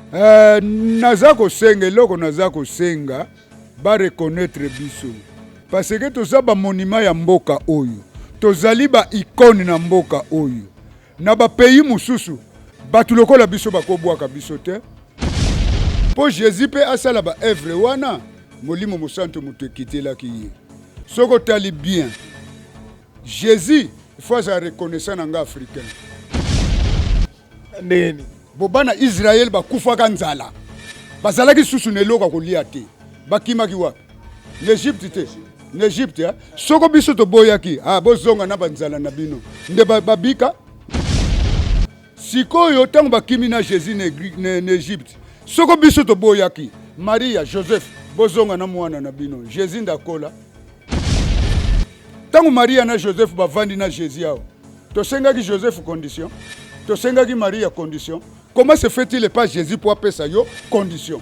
Eh, naza kosenga eloko naza kosenga ba reconnaître biso parce que toza ba monument ya mboka oyo, tozali ba icone na mboka oyo. Na ba pays mosusu bato lokola biso bakobwaka biso te, mpo Jesus mpe asala ba œuvre wana, Molimo Mosantu moto ekitelaki ye. Soki otali bien Jesus il faut azala reconnaissant na nga africain. Ndenge nini? Bo bana Israël bakufaka nzala, bazalaki susu na eloko ya kolia te, bakimaki wapi? Na Egypte te, na Egypte eh? Soko biso toboyaki, ah, bozonga na banzala na bino nde babika. Sikoyo ntango bakimi na Jesus na Egypte, soko biso toboyaki, Maria, Joseph, bozonga na mwana na bino Jesus nde akola. Ntango Maria na Joseph bavandi na Jesus awa, tosengaki Joseph condition, tosengaki Maria condition. Comment se fait-il pas Jésus po apesa yo condition?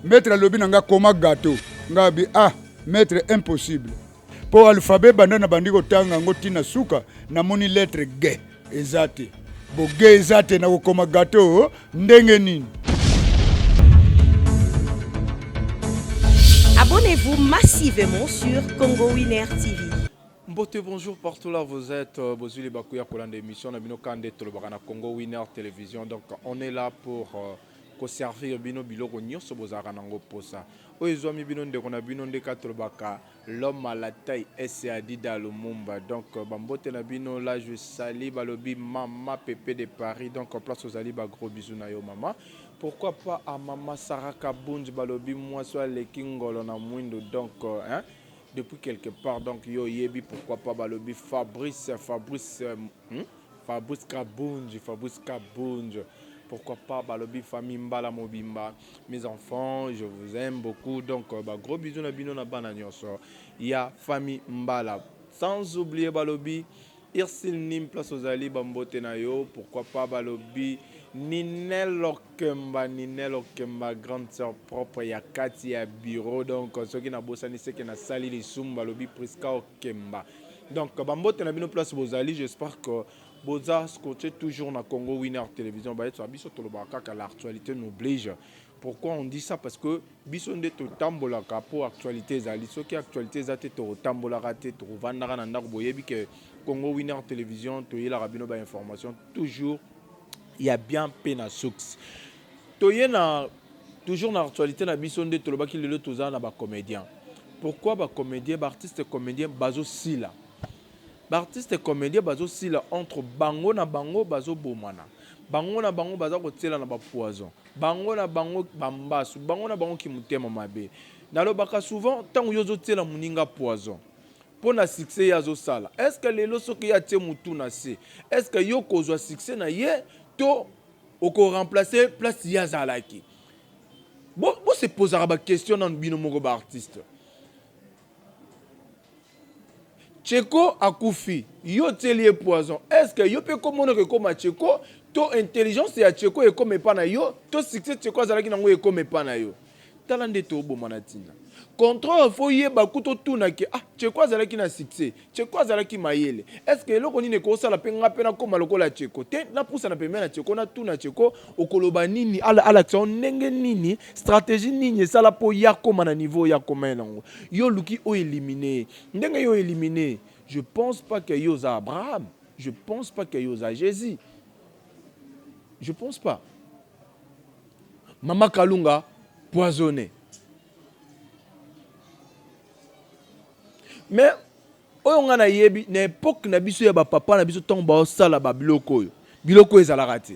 Maître alobi na nga koma gâteau, nga bi ah maître impossible. Po alphabet banda na bandi kotanga yango tina suka, namoni lettre G eza te. Bo G eza te, nakokoma gâteau ndenge nini? Abonnez-vous massivement sur Congo Winner TV. Mbote bonjour partout là vous êtes euh, bozwi libaku ya kolanda émission na bino kande tolobaka na Congo Winner Télévision. Donc on est là pour euh, koservir bino biloko nyonso bozalaka nango posa oyo ezwami bino ndeko na bino nde ka tolobaka l'homme à la taille S Adida Lumumba. Donc euh, bambote na bino là je salue balobi mama Pepe de Paris. Donc en place ozali ba gros bisous na yo mama. Pourquoi pas à mama Sarah Kabunj balobi mwasi aleki ngolo na mwindo. Donc euh, hein depuis quelque part donc yo yebi pourquoi pas balobi Fabrice Fabrice hmm? Fabrice Kabunj Fabrice Kabunj pourquoi pas balobi famille Mbala Mobimba, mes enfants je vous aime beaucoup. Donc ba gros bisous na bino na bana nyonso ya famille Mbala, sans oublier balobi Ursule Nim place ozali bambote na yo. Pourquoi pas balobi Ninel Okemba, Ninel Okemba grande sœur propre ya kati ya bureau. Donc soki nabosani seke nasali lisumu balobi Priska Okemba. Donc bambote na bino place bozali, j'espère que boza scotché toujours na Congo Winner Télévision. Bayetsa biso tolobaka kaka l'actualité nous oblige. Pourquoi on dit ça? Parce que biso nde totambolaka po actualité ezali. Soki actualité eza te, totambolaka te, tovandaka na ndako. Boyebi ke Congo Winner Télévision toyelaka bino ba information toujours ya bien pe na source. Toye na toujours na actualité na biso nde tolobaki lelo toza na ba comédien. Pourquoi ba comédien, ba artiste comédien bazo sila? Ba artiste comédien bazo sila entre bango na bango bazo bomana. Bango na bango baza kotiela na ba poison. Bango na bango ba mbasu, bango na bango kimutema mabe. Nalobaka souvent tango yo ozotiela moninga poison pona succès ye azosala, est-ce que lelo soki ye atie mutu na se, est-ce que yo okozwa succès na ye to oko remplacer place ye azalaki? Bo, bo se posaka ba question nanu bino moko ba artiste. Tcheko akufi, yo otieli ye poison, est-ce que yo pe kombo noko ekoma Tcheko to intelligence ya Tcheko ekoma epa na yo to succès Tcheko azalaki nango ekoma epa na yo? Tala nde toboma na tina. Contraire faut yeba kutu otuna ke ah Tcheko azalaki na succès, Tcheko azalaki mayele, est-ce que eloko nini ekosala pe nga pe nakoma lokola Tcheko te, napusana pembeni na Tcheko natuna Tcheko okoloba nini, alakisa yo ndenge nini, stratégie nini esala po ye akoma na niveau oyo akoma ye nango. Yo oluki o éliminer ye. Ndenge yo éliminer ye, je pense pas que yo oza Abraham, je pense pas que yo oza Jésus. Je pense pas. Mama Kalunga poisonné. Mais oyo nga nayebi na époque na biso ya ba papa na biso ntango baosala ba biloko oyo, biloko oyo ezalaka te.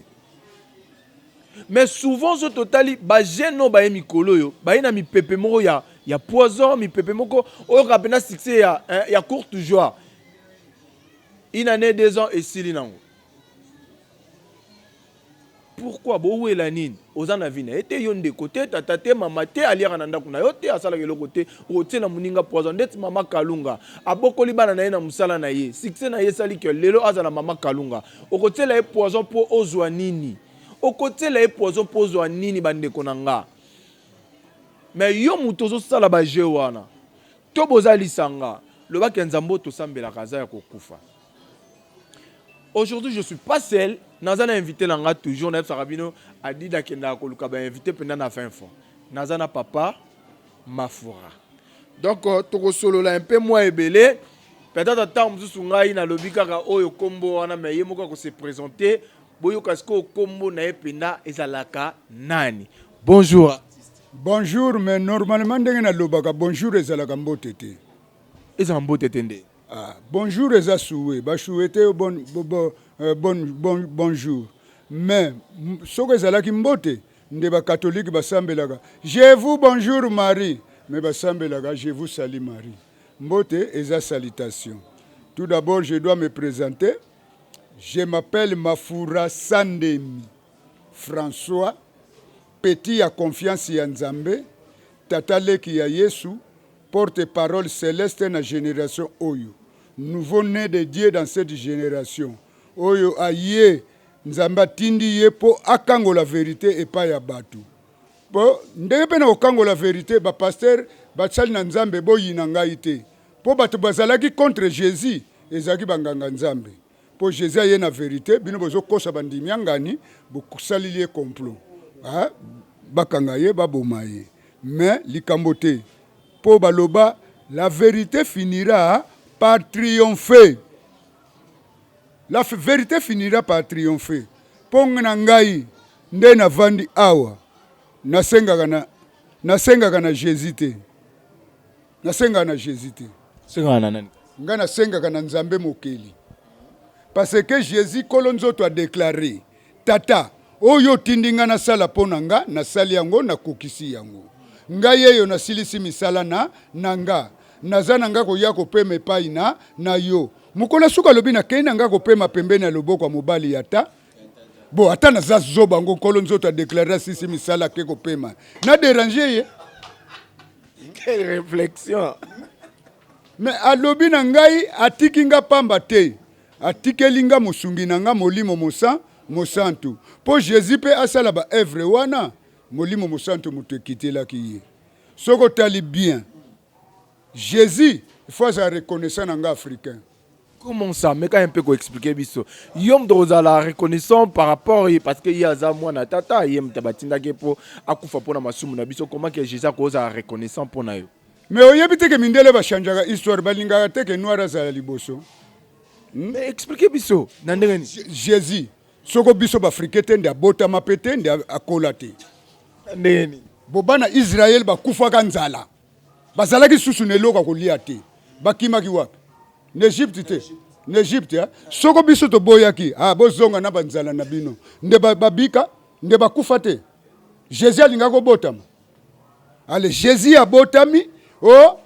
Mais souvent so totali ba jeunes oyo baye mikolo oyo baye na mipepe moko ya, ya poison, mipepe moko oyo kaka mpena succès ya, hein, ya courte joie, une année 2 ans esili nango. Pourquoi bowela nini? Oza na vie na ye te, yo ndeko te, tata te, mama te, aliaka na ndako na yo te, asalaka eloko te, okotiela moninga poison. Ndeti mama Kalunga abokoli bana na ye na mosala na ye, succès na ye esali que lelo azala mama Kalunga, okotiela ye poison po ozwa nini? Okotiela ye poison po ozwa nini bandeko na nga? Mais yo moto ozosala ba jeu wana, to boza lisanga, loba ke Nzambe oyo tosambelaka aza ya kokufa. Aujourd'hui je suis pas seul. Naza na invité na nga toujours, nayebisaka bino Adida akendaka koluka ba invité mpenza na fin fond. Naza na papa Mafura. Donc euh, tokosolola un peu mwa ebele peut-être ntango mosusu ngai nalobi kaka oyo kombo wana mais ye moko akose présenter boyoka sikoyo kombo na ye mpenza ezalaka nani. Bonjour. Bonjour, mais normalement ndenge nalobaka bonjour ezalaka mbote te. Ezala mbote te nde? Ah, bonjour eza souhait, ba souhaite yo bon, bo, bo, euh, bon, bon, bonjour. Mais soki ezalaki mbote nde ba catholique basambelaka je vous bonjour Marie, mais basambelaka je vous salue Marie. Mbote eza salutation. Tout d'abord, je dois me présenter. Je m'appelle Mafura Sandemi François, petit ya confiance ya Nzambe, tata leki ya Yesu, Porte parole celeste na generation oyo nouveau ne de Dieu dans cette generation oyo aye Nzambe atindi ye po akangola verite epai ya batu po ndenge pe na kokangola verite ba pasteur basali na Nzambe boyina ngai te po batu bazalaki contre Jesus ezalaki ba nganga Nzambe po Jesus aye na verite bino bozo kosa ba ndimi ya ngani bosalili ye complot bakanga ye baboma ye mais likambo te po baloba la verite finira par triompher la verite finira par triompher po na ngai nde navandi awa nasengaka na nasengaka na Jesus te nasengaka na Jesus te. Osengaka na nani? Ngai nasengaka na Nzambe mokeli parce que Jesus kolo nzoto a declare Tata oyo otindi ngai nasala mpo na nga nasali yango nakokisi yango ngai yeyo nasilisi misala na na nga naza na nga koya kopema epai na na yo mokolo ya suka alobi nakei na nga kopema pembeni ya loboko ya mobali ya ta bo ata naza zoba ngo nkolo nzoto a declare asisi misala ake kopema na deranger ye. Quelle réflexion! Mais alobi na ngai atiki nga pamba te, atikeli nga mosungi na nga Molimo mosa Mosantu. Po Jesus pe asala ba oeuvres wana, Molimo Mosantu moto ekitelaki ye. Soki otali bien, Jesus il faut azala reconnaissant na nga africain. Comment ça? Meka un peu ko expliquer biso. Yo moto kozala reconnaissant par rapport ye parce que ye aza mwana tata, ye moto batindaki ye po akufa pona masumu na biso. Comment que Jesus akozala reconnaissant pona yo? Mais oyebi te ke mindele ba changeaka histoire, balingaka te ke noir azala liboso. Mais expliquer biso na ndenge nini? Jesus soko biso ba africain te nde abotama pe te nde akola te. Na ndenge nini? Bo bana Israël bakufaka nzala. Bazalaki susu na eloko ya kolia te. Bakimaki wapi? Na Egypte te. Na Egypte, eh? Soko biso toboyaki, ah, bozonga na banzala na bino. Nde babika, nde bakufa te. Jesus alingaki kobotama. Ale Jesus abotami, oh,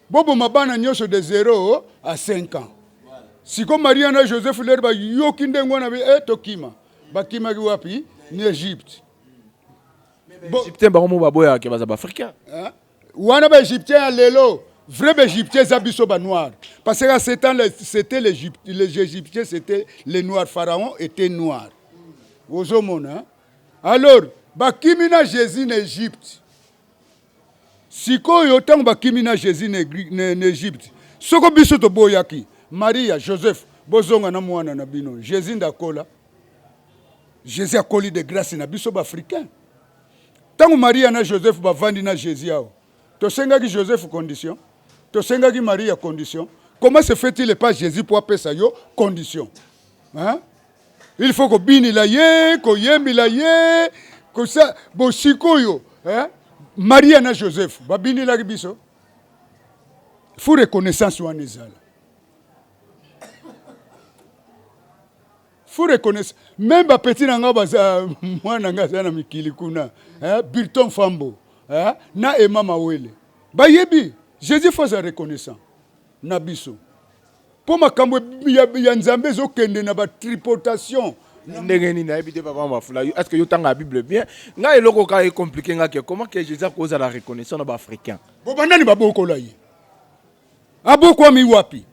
boboma bana nyonso de 0 à 5 ans. Siko Maria na Joseph lere bayoki ndenge wana, eh, tokima. Bakimaki wapi? Na Egypte. Ba-Egyptien bango moko baboyaka ke baza ba-Africain. Hein? Wana ba-Egyptien ya lelo, vrai ba-Egyptien eza biso ba noir. Parce que à ce temps c'était les, les Égyptiens, c'était les noirs. Pharaon était noir. Ozomona, hein? Alors, bakimi na Jésus na Égypte. Sikoyo ntango bakimi na Jésus na, na, na Égypte, soko biso toboyaki Maria, Joseph, bozonga na mwana na bino. Jésus ndakola. Jesus akoli de grace na biso ba africain. Tango Maria na Joseph bavandi na Jesus awa, tosengaki Joseph condition, tosengaki Maria condition. Comment se fait-il pas Jesus po apesa yo condition? Hein? Il faut kobinila ye, koyembila ye, kosa bosikoyo, hein? Maria na Joseph babinilaki biso. Faut reconnaissance wana ezala. Faut reconnaissance meme ba petit na nga baza mwana nga aza na mikili kuna eh, Birton Fambo eh, na Emma Mawele bayebi Jésus faut aza reconnaissant na biso mpo makambo ya, ya Nzambe ezokende na ba tripotation ndenge nini nayebi te papa mafula est ce que yo otanga bible bien ngai eloko kaka ecomplike nga ke comment que jésus akozala reconnaissant na baafricain bo banani babokola ye abokwami wapi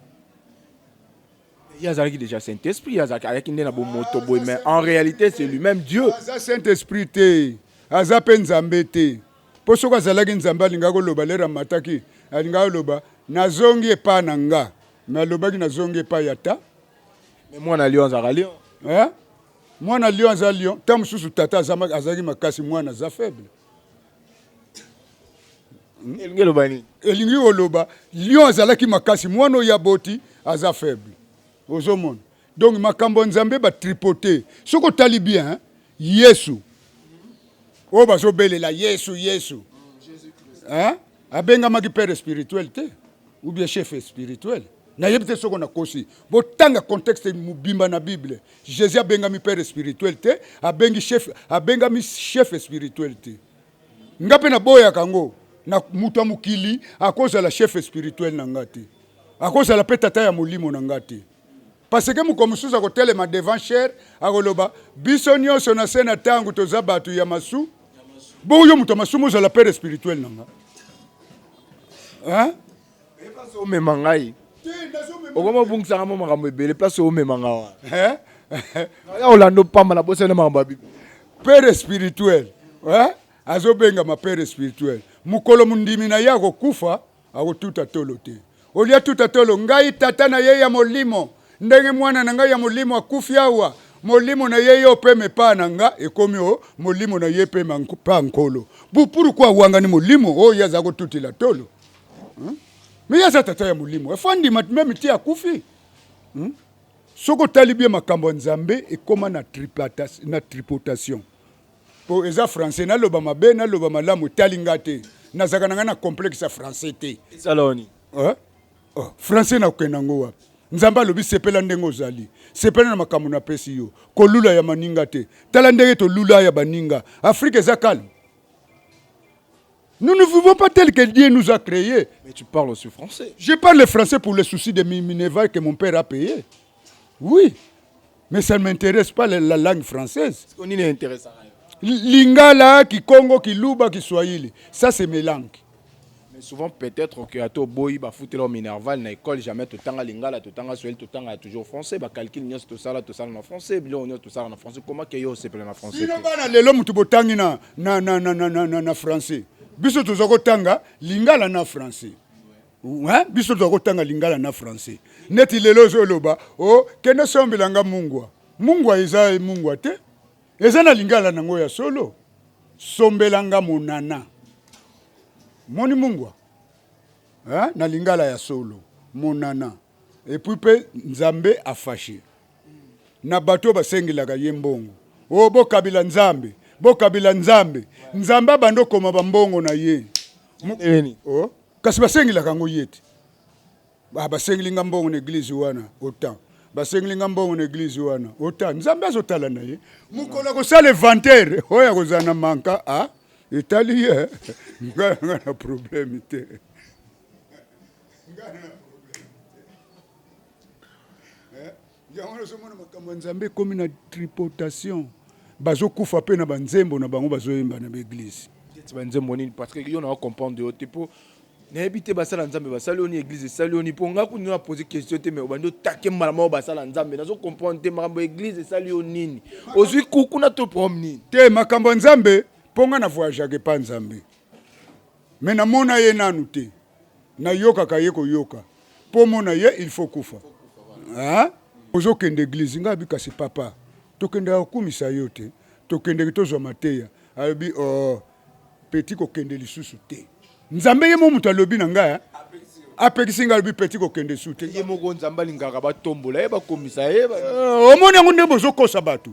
Ye azalaki déjà Saint-Esprit, azalaki ayaki nde na bomoto boye, mais en réalité c'est lui-même Dieu. Aza Saint-Esprit te, aza pe Nzambe te. Po soki azalaki Nzambe alingaki koloba lere amataki, alingaki koloba nazongi epa na nga, mais alobaki nazongi epa ya ta. Mais mwana lion azalaka lion. Hein? Mwana lion aza lion, ntango mosusu tata azalaki makasi, mwana aza faible. Elingi eloba nini? Elingi koloba lion azalaki makasi, mwana oyo aboti aza faible. Ozomona? Donc makambo ya Nzambe ba tripoter. Soki otali bien, hein, Yesu oyo bazobelela Yesu Yesu, hein, abengamaki père spirituel te ou bien chef spirituel. Nayebi te soko nakosi. Botanga contexte mobimba na Bible. Jésus abengami père spirituel te, abengi chef, abengami chef spirituel te. Nga mpe naboyaka yango. Na moto ya mokili akozala chef spirituel na nga te. Akozala mpe tata ya molimo na nga te. Parce que mokolo mosusu akotelema devant chaire, akoloba biso nyonso na se na tango toza bato ya masu. Bongo yo moto ya masumu ozala père spirituel na nga? Hein? Place omema ngai. Okoma obungisaka mwa makambo ebele place omema nga wana. Ya olanda opamba na bosana makambo ya Bible. Père spirituel, hein? Azobengama père spirituel. Mokolo mondimi na ye akokufa, akotuta tolo te. Olia tuta tolo, ngai tata na ye ya molimo, ndenge mwana na ngai ya molimo akufi awa, molimo na ye yo pema epa na nga, ekomi o molimo na ye pema pa Nkolo. Bu pourquoi awangani molimo oyo ye aza kotutela tolo? Mais ye aza tata ya molimo, efo andima meme ti akufi. Soki otali bien makambo ya Nzambe ekoma na na tripotation. Po eza français, naloba mabe, naloba malamu, etali nga te. Nazalaka na nga na complexe ya français te. Ezala yo nini? Hein? Oh, français nakokende yango wapi? Nzambe alobi sepela ndenge ozali. Sepela na makambo napesi yo. Kolula ya maninga te. Tala ndenge tolula ya baninga. Afrique eza calme. Nous ne vivons pas tel que Dieu nous a créés. Mais tu parles aussi français. Je parle français pour le souci de minerval que mon père a payé. Oui. Mais ça ne m'intéresse pas la, la langue française. Ce qu'on intéresse Lingala, Kikongo, Kiluba, Kiswahili. Ça, c'est mes langues. Mais souvent, peut-être que ata oboyi bafutela minerval na école, jamais totanga lingala, totanga swahili, totanga toujours français, bacalcul nyonso tosala, tosala na français, biloko nyonso tosala na français. Comment que yo osepela na français? Bino bana lelo mutu botangi na, na, na, na, na, na, na, na français. Biso toza kotanga lingala na français. Hein? Biso toza kotanga lingala na français. Neti lelo ozoloba, oh, kende sombela nga mungwa. Mungwa eza mungwa te. Eza na lingala nango ya solo. Sombela nga monana. Moni mungwa? Hein? Na lingala ya solo. Monana. Et puis pe Nzambe a fâché. Na bato oyo basengelaka ye mbongo. Oh, bokabila Nzambe. Bokabila Nzambe. Nzambe abanda okoma ba mbongo na ye. Oh, kasi basengelaka yango ye te. Ba basengeli nga mbongo na eglise wana autant. Basengeli nga mbongo na eglise wana autant. Nzambe azotala na ye. Mokolo akosala inventaire oyo akozala na manka a etali ye. Nga nga na problème te. Nga na problème te. Eh, yango nazomona makambo ya Nzambe ekomi na tripotation. Bazokufa mpe na banzembo na bango bazoyemba na baeglise. Neti banzembo nini? Parce que yo na comprendre yo te po nayebi te basala Nzambe basali yo nini, église esali yo nini? Po nga kutu na poser question te, mais obandi otake mbala moko basala Nzambe, nazo comprendre te makambo ya église esali yo nini, ozwi kuku na to problème nini? Te, makambo ya Nzambe po nga na voyageaka epa Nzambe, mais namona ye nanu te, nayokaka ye koyoka po mona ye il faut kufa. Hein? Ozokende église, nga abi kasi papa tokendaka kokumisa yo te, tokendeke tozwa mateya. Alobi oh petit kokende lisusu te. Nzambe ye mo moto alobi na ngai, apekisi ngai, alobi petit kokende lisusu te. Ye moko Nzambe alingaka batombola ye, bakomisa ye. Omoni yango nde bozokosa bato.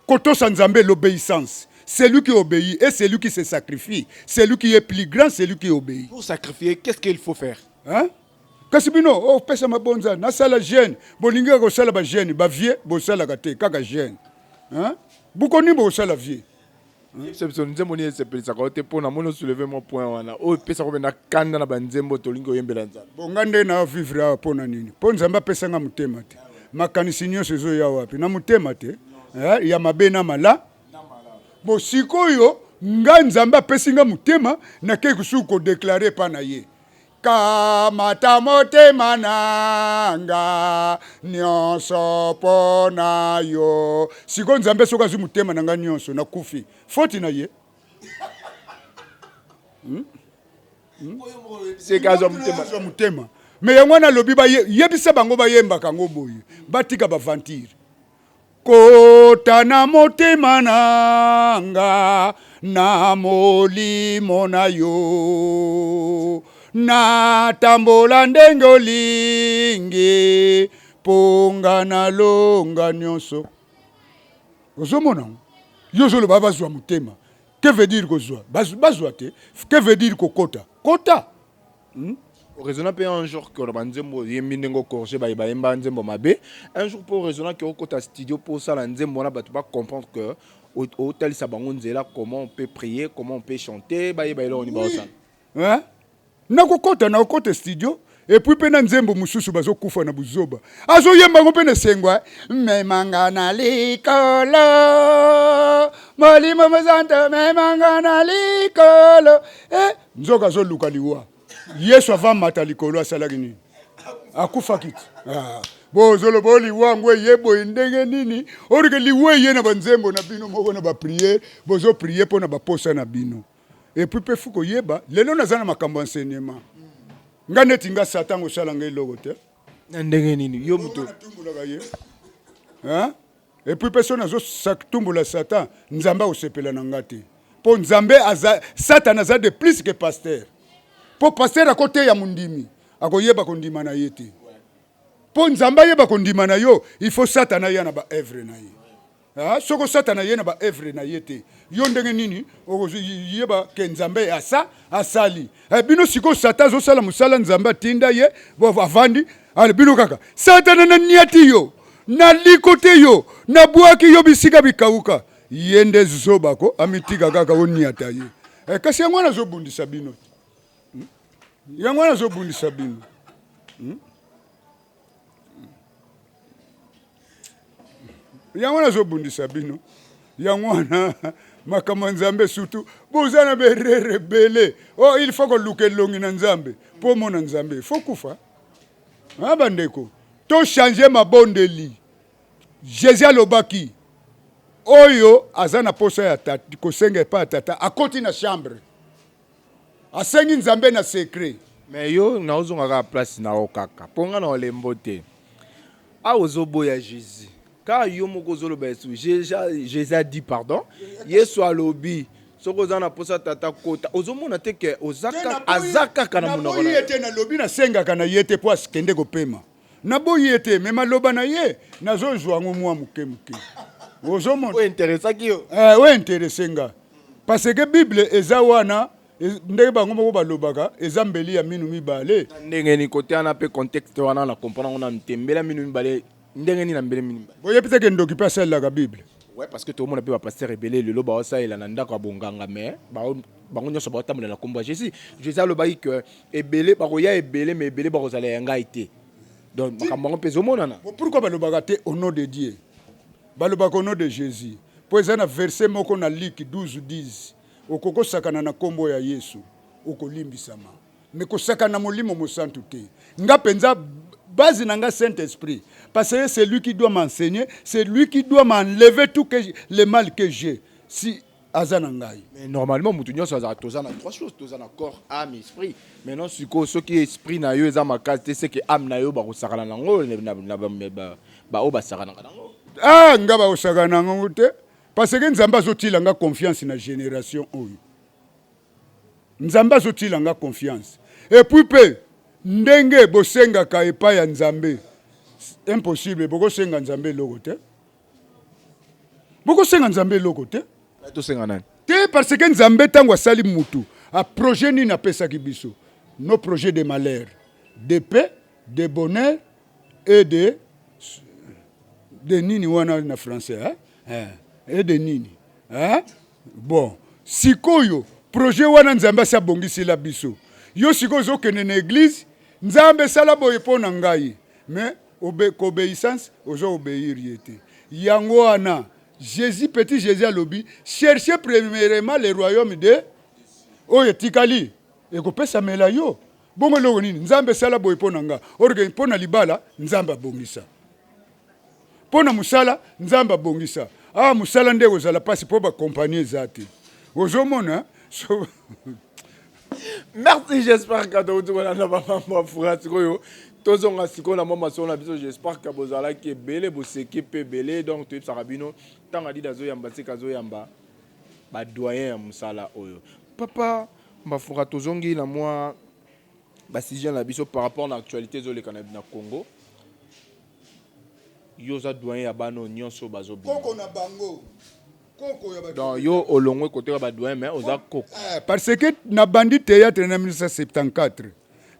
Kotosa Nzambe, l'obéissance. Celui qui obéit et celui qui se sacrifie. Celui qui est plus grand, celui qui obéit. Pour sacrifier, qu'est-ce qu'il faut faire? Hein? Kasi bino opesa mabonza nasala jeune, bolingi kaka kosala ba jeune, ba vieux bosalaka te, kaka jeune. Hein? Bukoni bokosala vieux. Yebisa biso nzembo nini esepelisaka yo te mpo namoni osouleve mwa point wana oyo epesaka mpe na kanda na banzembo tolingi koyembela Nzambe. Bon, nga nde na vivre awa mpo na nini? Mpo Nzambe apesa nga motema te. Makanisi nyonso ezoya wapi? Na motema te. Eh, ya mabe na mala. Bon, sikoyo nga Nzambe apesi nga motema, nakei kusuku kodeklare epa na ye. Kamata motema na nga nyonso mpo na yo. Sikoyo Nzambe soki azwi motema na nga nyonso, nakufi. Foti na ye. Azwa motema. Mais yango wana alobi, yebisa bango bayembaka yango boye, batika bavantire. Kota na motema na nga na molimo na yo natambola ndenge olingi mpo nga nalonga nyonso. Ozomona yango? Yo ozoloba bazwa motema. Que veut dire kozwa? Bazwa te. Que veut dire kokota? Kota. Hmm? Oraisonna mpe un jour que oloba nzembo oyembi ndenge ocorrige baye bayemba nzembo mabe. Un jour mpe oraisonna ke okota studio mpo osala nzembo wana bato bacomprendre que otalisa bango nzela comment on peut prier, comment on peut chanter, bayeba eloko nini baosala. Hein? Nakokota, nakokota studio et puis mpe na nzembo mosusu bazokufa na buzoba azoyemba yango mpe na esengo eh? Memanga na likolo molimo mosanto memanga na likolo eh? Nzoka azoluka liwa. Yesu avant mata likolo asalaki nini? Akufaki ti. Ah. Bozoloba o liwa yango eye boye ndenge nini? Orike liwa eye na banzembo na bino moko na bapriere, bozoprier mpo na baposa na bino. Et puis mpe fu koyeba lelo naza na makambo ya enseignement. Nga neti nga Satan kosala nga eloko te. Na ndenge nini yo moto natumbolaka ye? Hein? Et puis mpe soki nazo tumbola Satan, Nzambe akosepela na nga te. Mpo Nzambe aza, Satan aza de plus que pasteur. Mpo pasteur akoteya mondimi, akoyeba kondima na ye te. Mpo Nzambe ayeba kondima na yo, il faut Satan aya na ba œuvre na ye. Ah, soko Satan aye na ba œuvre na ye te, yo ndenge nini okoyeba ke Nzambe asa asali? Eh, bino sikoyo Satan azosala mosala Nzambe atinda ye, avandi ale bino kaka Satana naniati yo naliko te yo nabwaki yo bisika bikauka. Ye nde zoba ko amitika kaka oniata ye. Eh, kasi yango wana azobundisa bino, yango wana azobundisa bino. Yango wana azobundisa bino, yango wana makambo ya Nzambe surtout boza na berere ebele. Oh, il faut koluka elongi na Nzambe mpo omona Nzambe, faut kufa. Ha bandeko, to changer mabondeli. Jésus alobaki oyo aza na posa ya tata kosenga epai ya tata akoti na chambre asengi Nzambe na secret. Mais yo naozonga kaka place na yo kaka mpo nga na olembo te. Awa ozoboya Jésus kaka yo moko ozoloba Yesu. Jésus a dit pardon. Yesu alobi soki oza na posa tata kota, ozomona te ke oza aza kaka na monoko na ye te. Nalobi nasengaka na ye te mpo akende kopema, naboyi ye te, me maloba na ye nazozwa yango mwa moke moke. Ozomona oyo interesaki yo, oyo interese nga parce que Bible eza wana ndenge bango moko balobaka eza mbeli ya minu mibale. Ndenge nini kote wana mpe contexte wana na comprendre yango nanu te? Mbeli ya minu mibale ndenge nini na mbeli minu mibale? Boyebi te ke ndoki mpe asalelaka Bible? Ouais, parce que tomona mpe bapasteur ebele lelo baosalela na ndako ya bonganga, mais bango nyonso baotambola na nkombo ya Jésus. Jésus alobaki ke ebele bakoya ebele, mais ebele bakozala ya ngai te. Donc makambo yango mpe ezomonana. Bon, pourquoi balobaka te au nom de Dieu? Balobaka au nom de Jésus mpo eza na verset moko na Luc 12 10, okoki kosakana na nkombo ya Yesu okolimbisama, me kosakana na Molimo Mosantu te. Nga mpenza base na nga Saint Esprit, parce que c'est lui qui doit m'enseigner, c'est lui qui doit m'enlever tout que le mal que j'ai si aza na ngai. Mais normalement moto nyonso azala, toza na trois choses: toza na corps, âme, esprit. Maintenant sikoyo soki esprit na yo eza makasi te, c'est que âme na yo bakosakana nango baoyo basakanaka nango. Ah, nga bakosakana nango te parce que Nzambe azotila nga confiance na génération oyo. Nzambe azotila nga confiance. Et puis mpe ndenge bosengaka epai ya Nzambe, impossible bokosenga Nzambe eloko te. Bokosenga Nzambe eloko te. Tosenga nani te? Parce que Nzambe ntango asali mutu, a projet nini apesaki biso? Nos projets de malheur, de paix, de bonheur et de nini wana na français, hein? Hein? Et de nini, hein? Bon, sikoyo projet wana Nzambe asi abongisela biso. Yo sikoyo ozokende na église, Nzambe esala boye mpo na ngai, mais obéissance ozo obéir ye te. Yango wana Jésus, petit Jésus alobi: cherchez premièrement le royaume de oyo etikali ekopesamela yo. Bongo eloko nini? Nzambe esala boye mpo na nga orke mpo na libala Nzambe abongisa, mpo na mosala Nzambe abongisa. Awa mosala nde ekozala mpasi mpo bakompani eza te. Ozomona so. Merci, j'espère que touti kolanda bamambo ya fura. Sikoyo Tozonga sikoyo na mwa masolo na biso. J'espère que bozalaki ebele, boseki mpe ebele. Donc toyebisaka bino, ntango Adida azoyamba, sika azoyamba badoyen ya mosala oyo. Papa Mbafuka, tozongi na mwa basujet na biso par rapport na actualité ezoleka na Congo. Yo oza doyen ya bana oyo nyonso bazobima. Koko na bango, koko ya bato. Donc yo olongwe koteka badoyen, mais oza koko. Parce que nabandi théâtre na 1974,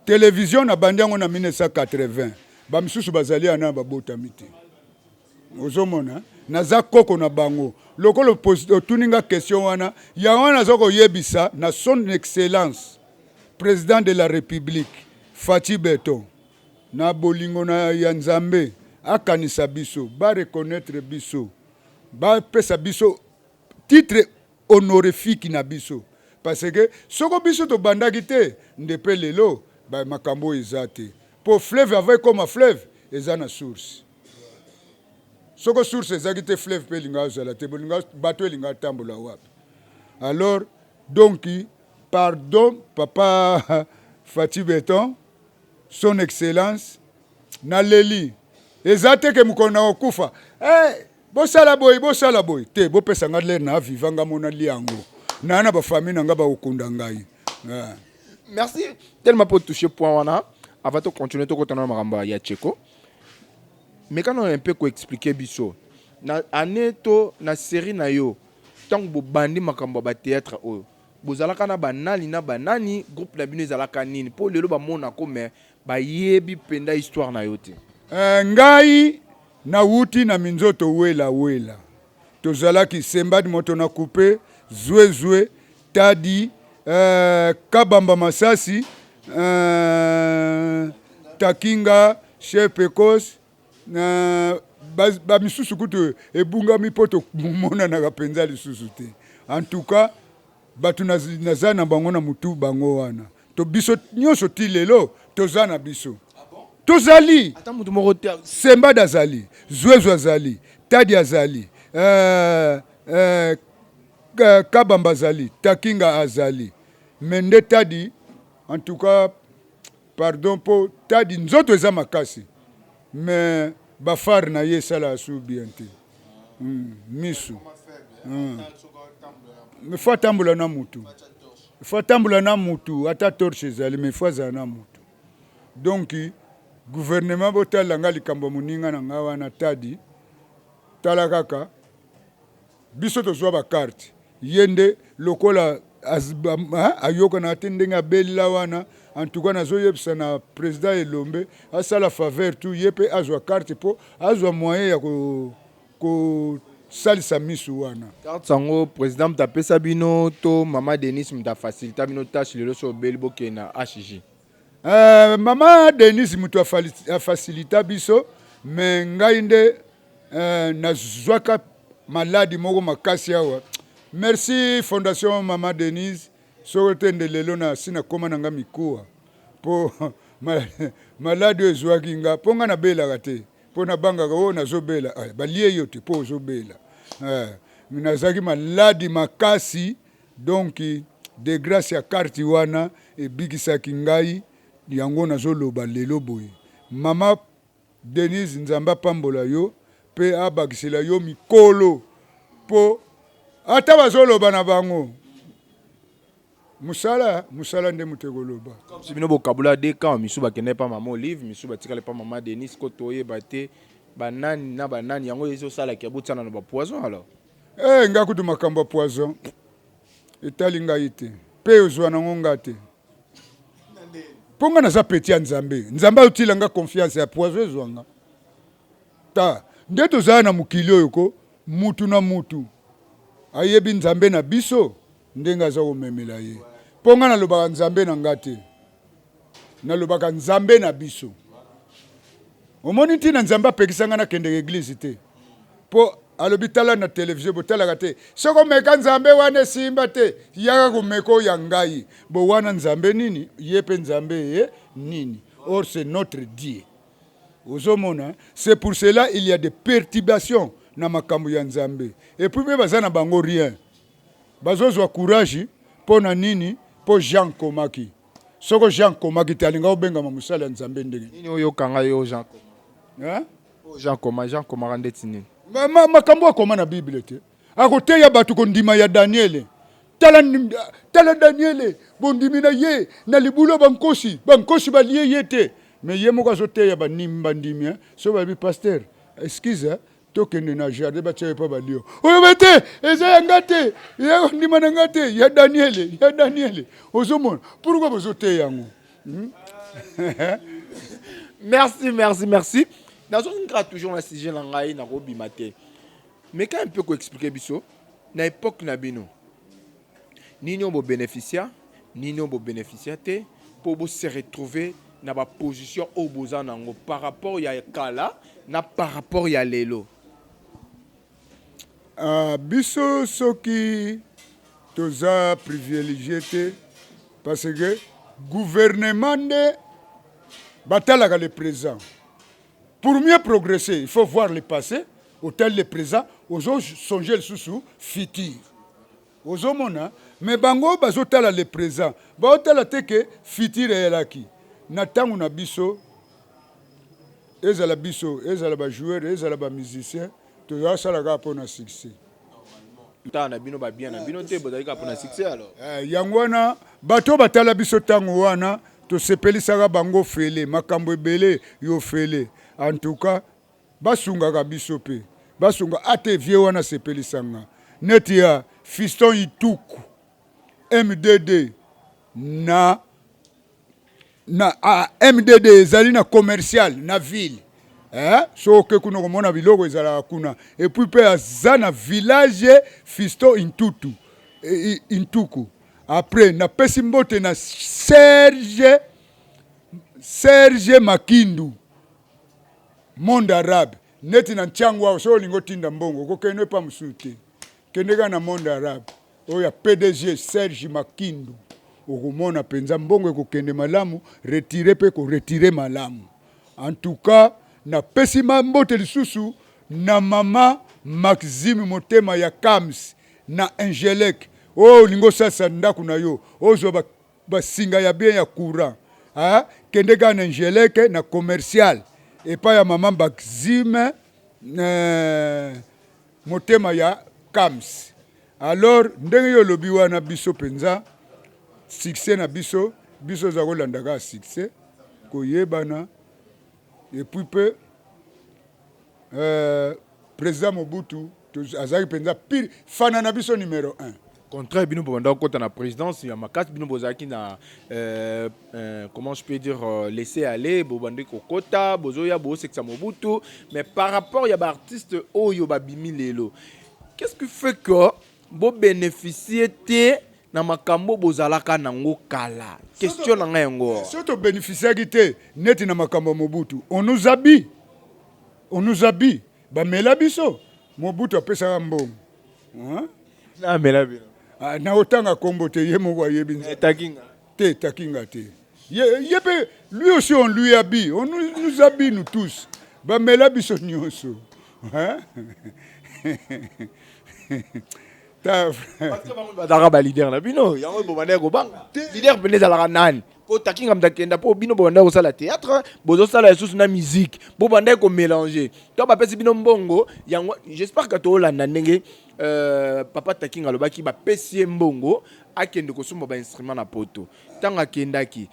télévision nabandi yango na 1980. Bamisusu bazali ana babotami te. Ozomona, naza koko na bango. Lokola otuni nga question wana, yango wana naza koyebisa na Son Excellence Président de la République Fatshi Béton, na bolingo na ya Nzambe, akanisa biso, bareconnaître biso, bapesa biso titre honorifique na biso, parce que soko biso tobandaki te nde mpe lelo makambo oyo eza te. Mpo fleuve, avant ekóma fleuve, eza na source. Soko source ezalaki te, fleuve mpe elinga ozala te. Bolinga bato elinga atambola wapi? Alors donc, pardon, papa Fatshi Béton, Son Excellence, naleli. Eza te ke mokolo na kokufa, hey, bosala boye, bosala boye te. Bopesa nga l'heure na vivant, nga mona lia yango naa na bafamille na nga bakokunda ngai. Ah. Merci tellement pour toucher point wana. Avant de continuer, tokotana na makambo ya Tcheko, mais quand on un peu koexpliquer biso na année to na série na yo, ntango bobandi makambo ya bathéâtre oyo, bozalaka na banani na banani? Groupe na bino ezalaka nini? Mpo lelo bamonako, mais bayebi mpenza histoire na yo te. Ngai nawuti na minzoto wela wela. Tozalaki Sembadi, moto na coupe, Zwezwe, Tadi, Kabamba, Masasi, Takinga, chef Pecos, bamisusu kutu ebungami mpo tomonanaka mpenza lisusu te. En tout cas, bato naza na bango na mutu, bango wana to biso nyonso ti lelo toza na biso, tozali. Ata motu moko te? Sembad azali, Zwezwe azali, Tadi azali, Kabamba azali, Takinga azali. Mais nde Tadi, en tout cas pardon, mpo Tadi nzoto eza makasi, mais bafare na ye esalaka su bien te. Misu. Mais faut atambola na mutu, faut atambola na mutu, ata torche ezali, mais faut azala na mutu. Donc gouvernement, botalela nga likambo ya moninga na ngai wana Tadi. Tala kaka, biso tozwa bacarte, ye nde lokola ayokana te ndenge abelela wana. En tout cas, nazoyebisa na président Elombe asala faveur tu ye mpe azwa carte mpo azwa moyen ya kosalisa misu wana. Carte yango, président moto apesa bino to mama Denis moto afacilita bino tâche? Lelo so obeli, bokende na HJ. Mama Denis moto afacilita biso, mais ngai nde nazwaka maladi moko makasi awa. Merci Fondation Mama Denise, soko te nde lelo na si nakóma na nga mikuwa, mpo maladi oyo ezwaki nga, mpo nga nabelaka te, mpo nabangaka oyo nazobela balie yo te mpo ozobela. Nazalaki maladi makasi, donc de grâce ya carte wana ebikisaki ngai. Yango nazoloba lelo boye, mama Denise, Nzambe apambola yo mpe abakisela yo mikolo, mpo ata bazoloba na bango, mosala mosala nde moto ekoloba. Si bino bokabula de camp, misu bakende pa mama Olive, misu batikali pa mama Denis, ko toyeba te banani na banani. Yango ezosalaki botiana na bapoison alors? Nga kutu makambo ya poison etali ngai te, mpe ozwa nango nga te, mpo nga naza petit ya Nzambe. Nzambe azotila nga confiance ya poison ezwa nga ta nde. Tozala na mokili oyo ko mutu na mutu ayebi Nzambe na biso ndenge aza komemela ye. Mpo nga nalobaka Nzambe na nga te, nalobaka Nzambe na biso. Omoni ntina Nzambe apekisa nga nakendeka église te, mpo alobi tala na televizio, botalaka te. Soki omeka Nzambe wana esimba te, yaka komeka oyo ya ngai. Bo wana Nzambe nini? Ye mpe Nzambe ye nini? Or c'est notre Dieu. Ozomona, c'est pour cela il y a des perturbations na makambo ya Nzambe. Et puis mpe baza na bango rien, bazozwa courage. Mpo na nini? Mpo Jean komaki. Soko Jean Komaki te, alinga obengama mosali ya Nzambe ndenge nini? Oyo okanga yo Jean Koma? Hein? Oyo Jean Koma, Jean Komaka ndeti nini? Makambo akoma na Bible te. Akoteya bato kondima ya Daniele. Tala, tala Daniele, bondimi na ye na libulu bankosi, bankosi balie ye te. Mais ye moko azoteya banimi bandimi, hein? So babi pasteur, excuse, hein? Tokende na jardin batia ye mpo balio oyo ba te eza ya nga te, ya ndima na nga te, ya Daniele, ya Daniele. Ozomona pourquoi bozoteya yango? Merci, merci, merci. Nazonga toujours na sujet na ngai, nakobima te. Mais quand un peu koexpliquer biso na époque na bino, nini oyo bobénéficia, nini oyo bobénéficia te, mpo bose retrouver na baposition oyo boza nango par rapport ya kala na par rapport ya lelo? Biso soki toza privilégié te, parce que gouvernement nde batalaka le présent. Pour mieux progresser, il faut voir le passé. Otali le présent, ozosonge lisusu futur, ozomona. Mais bango bazotala le présent, baotala te ke futur eyelaki na ntango na biso. Ezala biso, ezala bajoueur, ezala bamusicien, tozasala kaka mpona succès. Tala na bino babien na bino te, bozali kaka mpona succès alors. Yango wana bato batala biso ntango wana, tosepelisaka bango fele makambo ebele yo fele. En tout cas basungaka biso mpe basunga ate vie wana sepelisanga neti ya Fiston Ituku MDD na MDD ezali na commercial na ville, eh? So oke kuna okomona biloko ezalaka kuna. Et puis mpe aza na village Fiston Intutu, Intuku. Après napesi mbote na Serge Makindu, Monde Arabe. Neti na ntiango awa, soki olingi otinda mbongo, okokende epa mosusu te, kende kaka na Monde Arabe oyo ya PDG Serge Makindu, okomona mpenza mbongo ekokende malamu, retire mpe koretirer malamu. En tout cas napesi ma mbote lisusu na mama Maxime Motema ya Kams na Ingelec. Oyo olingi osalisa ndako na yo, ozwa basinga ya bien ya courant, ah, kende kaka na Ingelec na commercial epai ya mama Maxime Motema ya Kams. Alors ndenge yo olobi wana, biso mpenza succès na biso, biso oza kolanda kaka succès, koyebana. Et puis mpe président Mobutu azalaki mpenza pire fana na biso numéro 1. Contraire, bino bobanda kokɔta na présidence ya makasi, bino bozalaki na comment je peux dire, laisser aller, bobandi kokɔta, bozoya bosekisa Mobutu. Mais par rapport ya baartiste oyo babimi lelo, qu'est-ce qui fait que bobénéficie te na makambo bozalaka nango kala? Question na ngai yango. So tobénéficiaki te neti na makambo ya Mobutu, on nous habille, on nous habille, bamela biso. Mobutu apesaka mbongo, hein? Namela bino? Ah, na otanga nkombo te, ye moko ayebi. Takinga? Te, Takinga te. Ye mpe, lui aussi on lui habille, on nous habille, nous tous, bamela biso nyonso, hein? Bazalaka baleader na bino, yango bobandaki kobanga. Leader pene ezalaka nani? Mpo Takinga moto akenda, mpo bino bobandaki kosala théâtre, bozosala lisusu na musique, bobandaki komélanger to bapesi bino mbongo yango. J'espère que toolanda ndenge papa Takinga alobaki, bapesi ye mbongo akende kosomba bainstrument na poto. Ntango akendaki,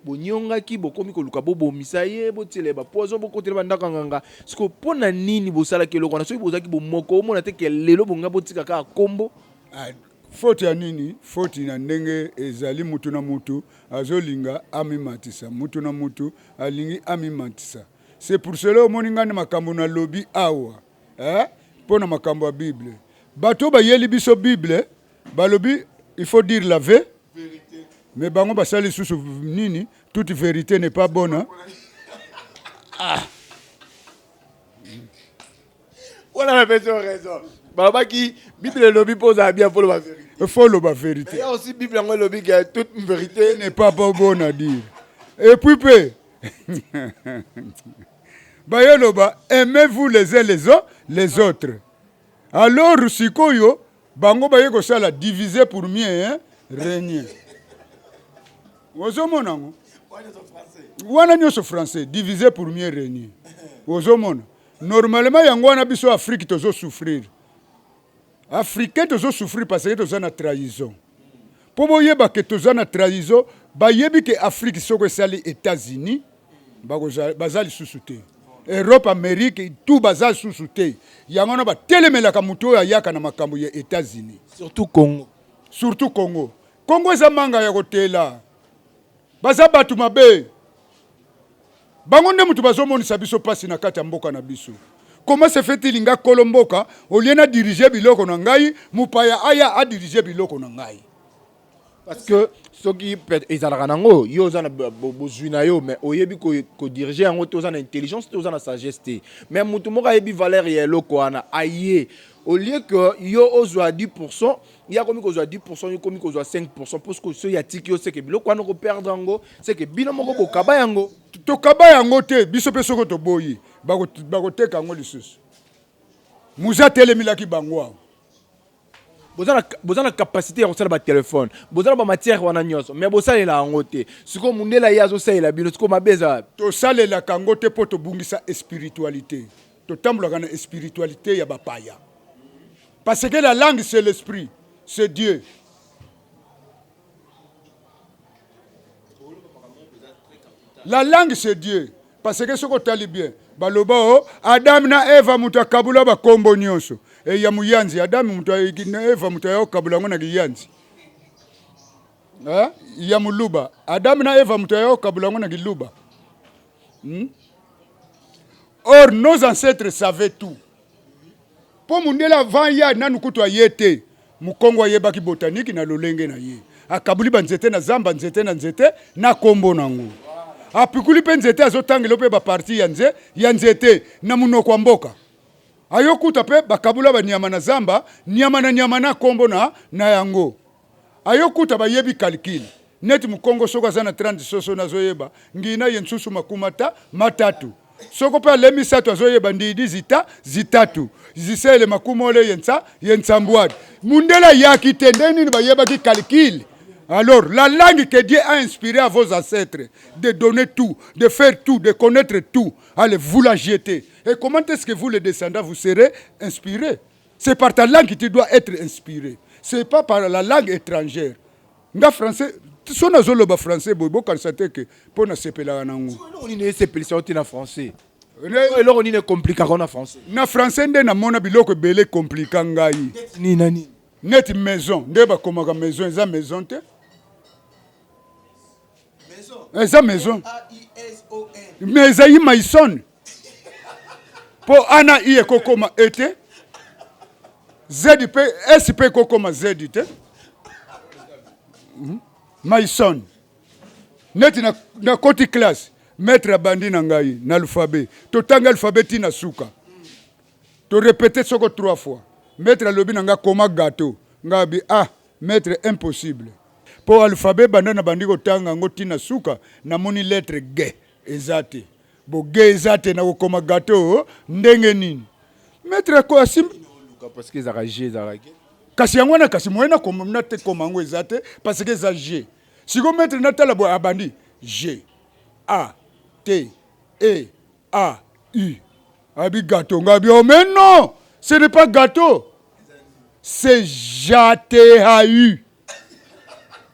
bonyongaki, bokomi koluka bobomisa ye, botiela ye bapoison, bokotela bandako ya nganga. Siko mpo na nini bosalaki eloko wana soki bozalaki bomoko? Omona te ke lelo bonga botika kaka kombo? Ah, faute ya nini? Faute na ndenge ezali, mutu na mutu azolinga amimatisa, mutu na mutu alingi amimatisa. C'est pour cela omoni ngai na makambo nalobi awa, eh? Mpo na makambo ya Bible, bato bayeli biso Bible, balobi il faut dire la vérité, mais bango basali lisusu nini? Toute vérité n'est pas bonne, hein? Ah. Wana napesi yo raison. Balobaki Bible elobi mpo ozala bien, faut loba vérité. Faut loba vérité. Mais aussi Bible yango elobi ke toute vérité n'est pas bonne à dire. Et puis mpe bayoloba aimez-vous les uns les autres. Alors sikoyo bango baye kosala diviser pour mieux, hein, régner. Ozomona yango wana nyonso français, diviser pour mieux régner. Ozomona normalement yango wana biso Afrique tozo souffrir, africain tozo souffrir parce que toza na trahison. Mpo boyeba ke toza na trahison, bayebi ke Afrique soko esali États-Unis, baza lisusu te, Europe, Amérique, tout baza lisusu te. Yango wana batelemelaka moto oyo ayaka na makambo ya États-Unis. Surtout Congo. Surtout Congo. Congo eza manga ya kotela, baza bato mabe. Bango nde moto bazomonisa biso mpasi na kati ya mboka na biso. Comment se fait-il nga kolo mboka, au lieu na diriger biloko na ngai, mopaya aya adirige biloko na ngai? Parce que soki ezalaka nango, yo oza na bozwi na yo, mais oyebi kodiriger yango te, oza na intelligence te, oza na sagesse te. Mais motu moko ayebi valeur ya eloko wana, aye, au lieu que yo ozwa 10, ye akomi kozwa 10, yo komi kozwa 5, parce que soki atiki yo, seke biloko wana okoperdre yango, seke bino moko bokaba yango. Tokaba yango te. Biso mpe soko toboyi, bakoteka yango lisusu. Muze atelemelaki bango awa. Boza na capacité ya kosala batelefone, boza na bamatière wana nyonso, mais bosalela yango te. Sikoyo mundele ye azosalela bino, sikoyo mabe eza wapi? Tosalelaka yango te mpo tobungisa spiritualité. Totambolaka na spiritualité ya bapaya, parce que la langue, c'est l'esprit, c'est Dieu. La langue, c'est Dieu, parce que soki otali bien, baloba o Adam na Eva moto akabula bakombo nyonso e ya moyanzi. Adam moto na Eva moto aya okabula yango na kiyanzi. Eh? Ya moluba, Adam na Eva moto aya okabula yango na kiluba, Or nos ancêtres savaient tout, mpo mundele avant ya nanu kutu aye te, mokongo ayebaki botanique na lolenge na ye. Akabuli banzete na zamba, nzete na nzete na kombo nango. Apikuli mpe nzete, azotangela mpe baparties ya nzete na monoko ya mboka. Ayokuta mpe bakabula banyama na zamba, nyama na nyama na kombo na yango. Ayokuta bayebi calcul. Neti mokongo soki aza na 30 soso, nazoyeba ngina ye nsusu makuma ta matatu. Soko mpe ale misato, azoyeba ndidi zita zitatu zisele makuma ole ye nsa ye nsambwadi. Mundele ayaki te, ndenge nini bayebaki calcul? Alors la langue que Dieu a inspiré à vos ancêtres de donner tout, de faire tout, de connaître tout, allez, vous la jetez. Et comment est-ce que vous, les descendants, vous serez inspirés? C'est par ta langue que tu dois être inspiré, c'est pas par la langue étrangère. Nga français, so nazoloba français boye, bokanisa te ke mpo nasepelaka nango. Eloko nini esepelisa yo te na français? Eloko nini ekomplikaka na français? Na français nde namona biloko ebele ekomplika ngai. Nini na nini? Neti maison, nde bakomaka maison, eza maison te, eza maison, mais ezali maison, mpo a na i ekokoma e te, z mpe s mpe ekokoma z te. Maison. Neti nakoti na classe, maître abandi na ngai na alphabet, totanga alphabet ntina suka, torépéter soko trois fois. Maître alobi na ngai: "Koma gâteau." Ngai abi: "Ah maître, impossible, mpo alphabet banda na bandi kotanga yango ntina suka, namoni lettre g eza te. Bo g eza te, nakokoma gâteau ndenge nini?" Maître ako asimbi Parce que ezalaka g, ezalaka g. Kasi yango wana, kasi moye na te koma yango eza te, parce que eza g. Siko maître natala boye, abandi G A T E A U, abi gâteau. Nga abi: "Oh mais non, ce n'est pas gâteau, c'est J T A U,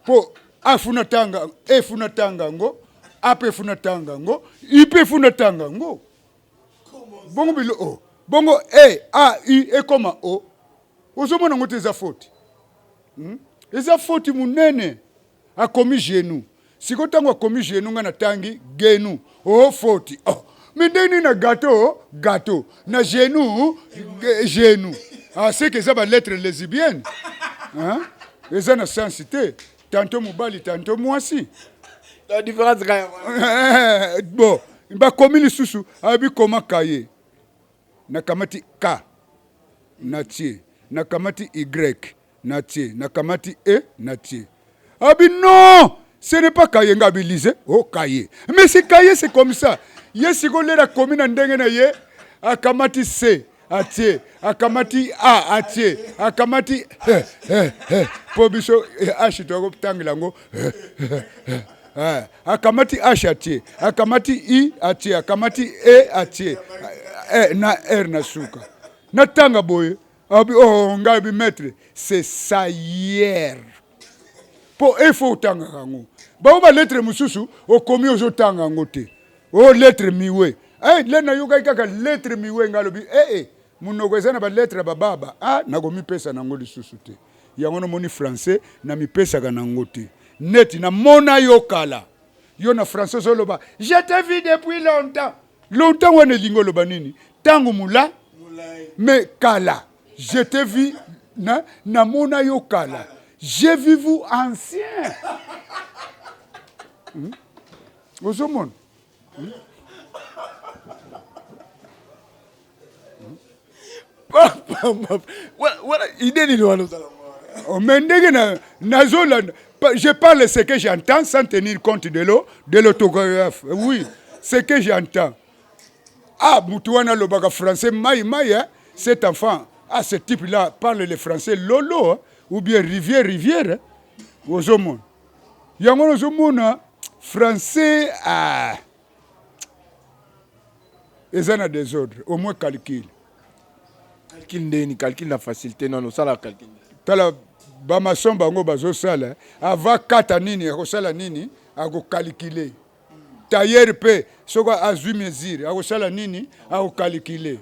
mpo A funa tanga, E funa tanga yango, A mpe funa tanga yango, U mpe funa tanga yango." Bongo bilo o bongo E A U ekoma o. Ozomona yango te, eza faute, Eza faute monene. Akomi genou. Sikoyo ntango akomi genou, ngai natangi genou, o faute. Oh, mais ndenge nini na gâteau gâteau, na genou genou? Ah, c'est que eza balettre lesbienne, hein? Eza na sens te, tantôt mobali, tantôt mwasi. La différence kaka. Bon, bakomi lisusu, abi koma cahier. Nakamati K natie, nakamati Y natie, nakamati E natie. Abi: "Non, ce n'est pas cahier." Nga abi: "Lisez, oh, cahier." Mais c'est cahier, c'est comme ça. Ye sikoyo lelo akomi na ndenge na ye, akamati C atie, akamati A atie, akamati eh, eh, eh. Mpo biso H tokotangela yango eh, eh, eh. Eh, akamati H atie, akamati I atie, akamati E atie, eh, na R na suka. Natanga boye, abi oh ngai bi maître, c'est Sayer. Po il faut otangaka yango. Bango ba lettre mosusu okomi ozotanga yango te. Oh lettre miwe. Eh, le nayokaki kaka lettre miwe ngai alobi eh eh monoko eza na ba lettre ya bababa ah nakomipesa nango lisusu te. Yango nomoni français na mipesaka nango te. Neti na mona yo kala. Yo na français ozoloba je t'ai vu depuis longtemps. Longtemps wana elingi oloba nini? Tango mula mais kala je t'ai vu na namona yo kala. J'ai vu vous ancien. Hmm? Ozomona? Hmm? Wana idée nini wana ozala? Oh, mais ndenge na nazolanda, je parle ce que j'entends sans tenir compte de l'eau de l'autographe. Oui, ce que j'entends. Ah, mutu wana alobaka français mai mai, hein? Cet enfant, ah, ce type là parle le français lolo, hein? Ou bien rivière rivière, hein? Ozomona yango, ozomona français, ah, eza na désordre. Au moins calcul. Calcul ndeni? Calcul na facilité nano osala calcul? Tala bamaçon, bango bazosala ava kata nini, akosala nini, akocalculer. Tailleur mpe soki azwi mesure, akosala nini, akocalculer.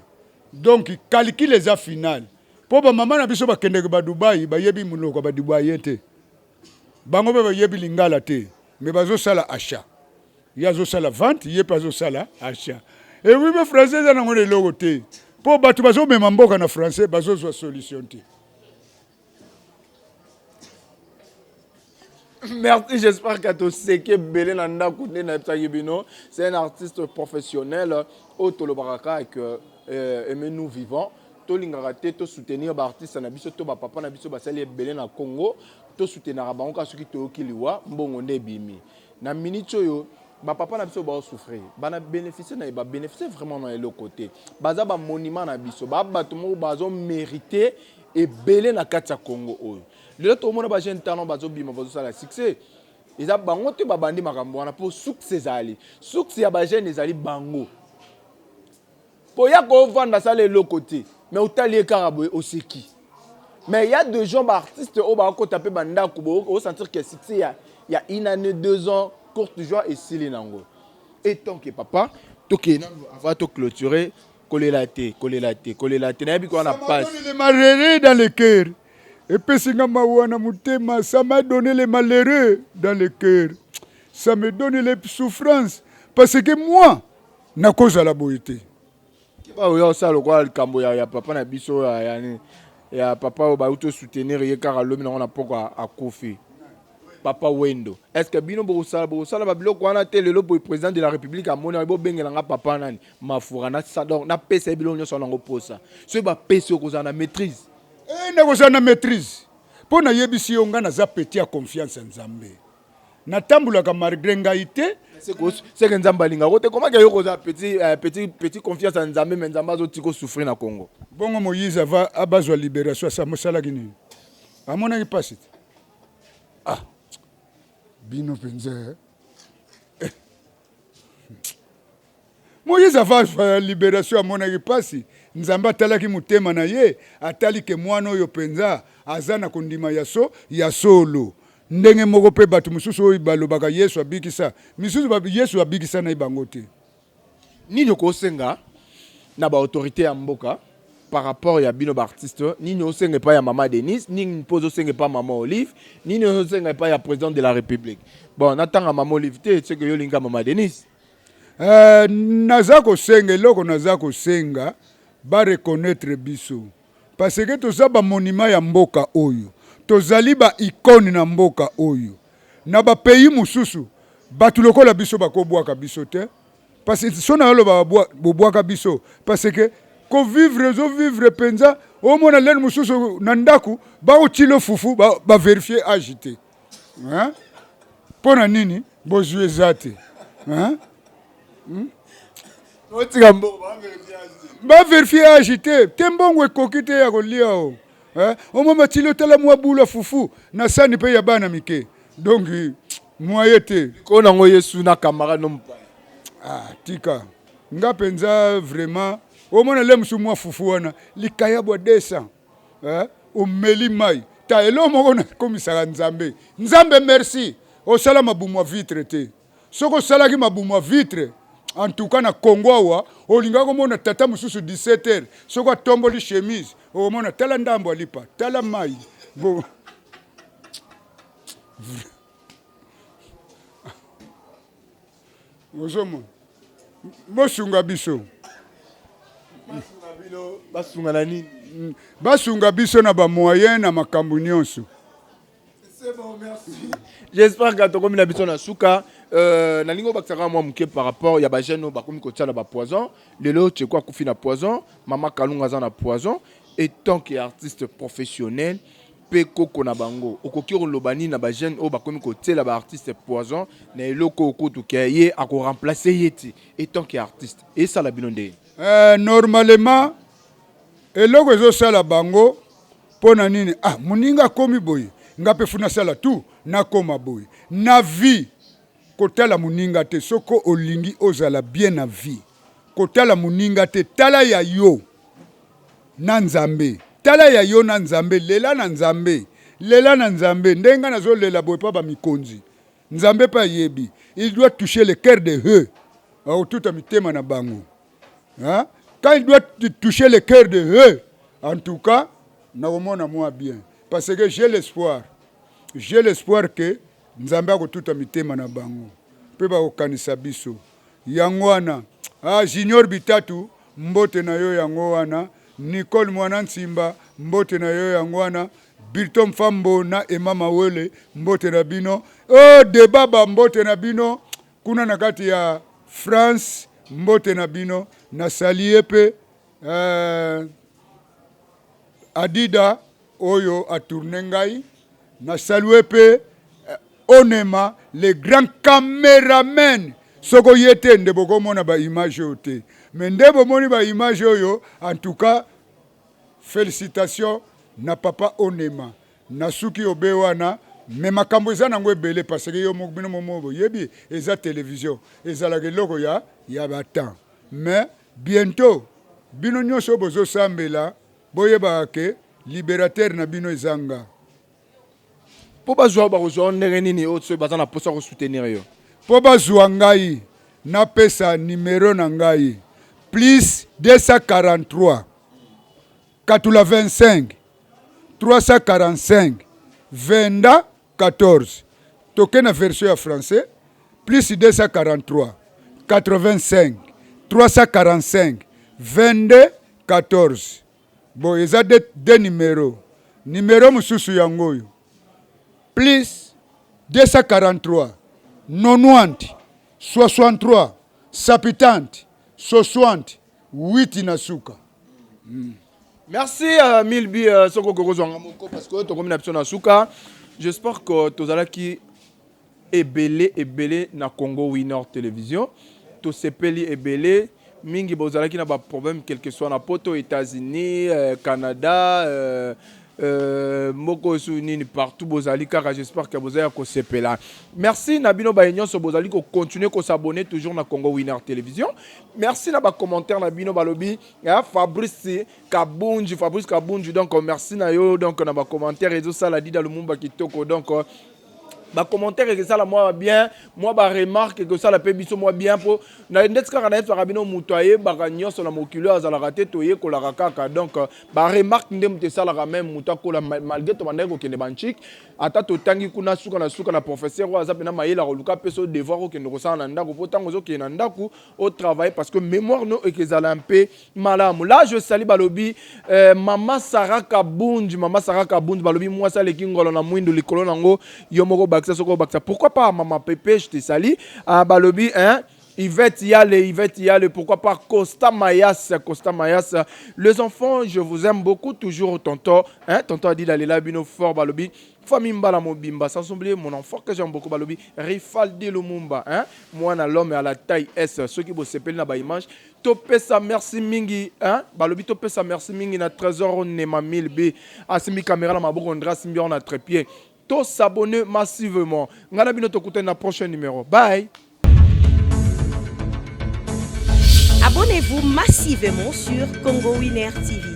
Donc calcul eza final. Mpo bamama na biso bakendeke badubai, bayebi monoko ya badubai te, bango mpe bayebi lingala te, mais bazosala achat. Ye azosala vente, ye mpe azosala achat. Ewi mpe français eza nango na eloko te, mpo bato bazomema mboka na français, bazozwa solution te. Merci, j'espère que toseki ebele na ndako. Nde nayebisaki bino, c'est un artiste professionnel oyo tolobaka kaka que aimez nous vivants. Tolingaka te tosoutenir baartiste na biso to bapapa na biso basali ebele na Congo. Tosoutenaka bango kaka soki toyoki liwa, mbongo nde ebimi. Na minute oyo bapapa na biso baosouffrir, bana bénéficie na ye, babénéficie vraiment na eloko te. Baza bamonument na biso, baa bato moko bazomérite ebele na kati ya Congo oyo. Lelo tomona bajeune talent bazobima, bazosala succès. Eza bango te babandi makambo wana, mpo succès ezali succès ya bajeune, ezali bango. Mpo ya kovanda asala eloko te, mais otali ye kaka boye, oseki. Mais ya de gens, baartiste oyo bakota mpe bandako, osentir que succès ya une année, 2 ans, courte joie, esili nango. Et tant que papa, tokende nanu avant toclôturer. Kolela te, kolela te, kolela te, nayebi ko wana passe. Le malheureux dans le cœur, epesi nga mawa na motema. Ça m'a donné le malheureux dans le cœur, ça me donne les souffrances, parce que moi nakozala boye te. Oyo osala lokola likambo ya papa na biso ya papa oyo bauti osoutenir ye kaka lobi nango na poko akufi, papa Wendo. Est ce que bino bokosala babiloko wana te? Lelo boye président de la République amoni, bobengelanga papa nani, Mafura, donc napesa ye biloko nyonso wana yango posa. Soki bapesi, okozala na maîtrise? E, nakozala na maîtrise, mpo nayebisi yo, ngai naza petit ya confiance ya Nzambe. Natambolaka malgré ngai te. Seke Nzambe alingako te. Komaki yo kozala petit confiance ya Nzambe, mais Nzambe azotika osouffrir na Congo? Bongo Moïse, ava abazwa libération, asa mosalaki nini? Amonaki mpasi te? Ah, bino mpenza eh. Moïse ava azwa libération, amonaki mpasi. Nzambe atalaki motema na ye, atali ke mwana oyo mpenza aza na kondima ya so ya solo. Ndenge moko mpe bato mosusu oyo balobaka Yesu abikisa misusu, Yesu abikisa na ye bango te. Nini okosenga na baautorité ya mboka par rapport ya bino baartiste? Nini osenga epai ya mama Denise? Nini mpo ozosenga epai mama Olive? Nini ozosenga epai ya président de la République? Bon, natanga mama Olive te, seke yo olinga mama Denise. Naza kosenga eloko, naza kosenga bareconnaître biso, parce que toza bamonument ya mboka oyo, tozali baicône na mboka oyo. Na bapays mosusu, bato lokola biso bakobwaka biso te, parce que so na oloba bobwaka biso, parce que kovivre, ozovivre mpenza. Omona lene mosusu na ndako baotila fufu, baverifie age te, mpo na nini? Bozwi eza te. Otika mbongo. Baverifie age te te, mbongo ekoki te ya kolia. O omoi batili, otala mwa bula fufu na sani mpe ya bana mike. Donc Moyen te. Likolo nango yesu na camarade no mopaya. Ah tika nga penza vraiment omona le mosusu mwa fufu wana likaya bwa 200 eh? Omeli mai ta eloko moko nakomisaka Nzambe. Nzambe merci osala mabumu ya vitre te. Soki osalaki mabumu ya vitre en tout cas na Congo awa olingaki komona tata mosusu 17 heures soki atomboli chemise okomona tala ndambo ya lipa tala mai bo ozomona bosunga biso basunga na nini basunga biso na bamoyen na makambo nyonso. C'est bon, merci. J'espère que tokomi na biso na suka. Euh, nalingi obakisaka mwa moke par rapport ya bajeune oyo bakomi kotia na bapoison. Lelo Tcheko akufi na poison, Mama Kalunga aza na poison. Et tant que artiste professionnel, mpe koko na bango, okoki koloba nini na bajeune oyo bakomi kotiela baartiste poison na eloko oyo kutu ke ye akoremplace ye te? Et tant que artiste, esala bino ndenge? Euh, normalement eloko ezosala bango mpo na nini? Ah, moninga akomi boye, nga mpe funa sala tout nakoma boye na vie. Kotala moninga te, soko olingi ozala bien na vie, kotala moninga te, tala ya yo na Nzambe, tala ya yo na Nzambe, lela na Nzambe, lela na Nzambe. Ndenge nga nazolela boye mpa bamikonzi, Nzambe mpe ayebi, il doit toucher le cœur de eux, akotuta mitema na bango. Hein? Quand il doit toucher le cœur de eux, en tout cas, nakomona moi bien. Parce que j'ai l'espoir. J'ai l'espoir que Nzambe akotuta mitema na bango mpe bakokanisa biso. Yango wana, ah, Junior Bitatu, mbote na yo yango wana. Nicole Mwana Nsimba, mbote na yo yango wana. Bilton Mfambo na Emma Mawele, mbote na bino. Oh, Debaba, mbote na bino. Kuna na kati ya France, mbote na bino. Na salie pe euh, Adida oyo a tourne ngai. Na salue pe euh, Onema le grand cameraman. Soko ye te nde bokomona ba image oyo te. Mais nde bomoni ba image oyo, en tout cas félicitations na papa Onema. Nasuki obe wana mais makambo eza nango ebele parce que yo moko bino momo boyebi eza television ezalaka eloko ya ya ba temps mais bientot bino nionso oyo bozo sambela boyebaka ke liberateur na bino eza nga. Po bazua yo bakozua yo ndenge nini oyo soki baza na posa ko soutenir yo? Po bazua ngai napesa numero na ngai plus 243 Katula 25 345 venda 14 toke na version ya français plus 243 85 345 22 14 bon eza de, de numero numero mosusu yango oyo plus 243 90 63 70 60 8 na suka. Merci uh, Milbi uh, soki okoki kozwa nga moko parce que tokomi na biso na suka. J'espère que tozalaki ebele ebele na Congo Winner Television. Tosepeli ebele mingi bozalaki na ba problème quelque soit na poto États-Unis, euh, Canada, euh, Euh, moko oyo nini partout bozali kaka, j'espère que bozali ya kosepela. Merci na bino baye nyonso bozali kocontinue kosabonner toujours na Congo Winner Télévision. Merci na bacommentaire na bino balobi ya Fabrice Kabunji, Fabrice Kabunji, donc merci na yo, donc na bacommentaire ezosala Dida Lumumba kitoko, donc bacommentaire ekesala mwa bien, mwa baremarque ekosala mpe biso mwa bien, mpo na ndeti kaka nayebisaka bino moto ayebaka nyonso na mokili oyo azalaka te, toyekolaka kaka. Donc baremarque nde moto esalaka meme moto akola, malgré tobandaki kokende banchik, ata totangi kuna suka na suka na professeur oyo aza mpena mayele akoluka apesa yo devoir okende kosala na ndako, mpo ntango ozokende na ndako otravaille parce que mémoire no ekezala mpe malamu. Là je sali balobi euh, mama Sarah Kabunji, mama Sarah Kabunji balobi mwasi aleki ngolo na mwindu likolo nango yo moko bakisa soko bakisa, pourquoi pas mama Pepe, je te sali ah, balobi hein Yvette Yale, Yvette Yale, pourquoi pas Costa Mayas, Costa Mayas. Les enfants, je vous aime beaucoup, toujours tonton, hein, tonton a dit d'aller bino fort balobi, famille Mbala Mobimba, sans oublier mon enfant que j'aime beaucoup balobi, Rifaldi Lumumba, hein, moi na l'homme à la taille S, ceux qui bosepeli na ba image, topesa merci mingi, hein, balobi topesa merci mingi na Trésor Nema 1000 B, asimbi caméra na maboko, André asimbi on a trépied. To s'abonner massivement. Nga na bino tokutani na prochain numéro. Bye. Abonnez-vous massivement sur Congo Winner TV.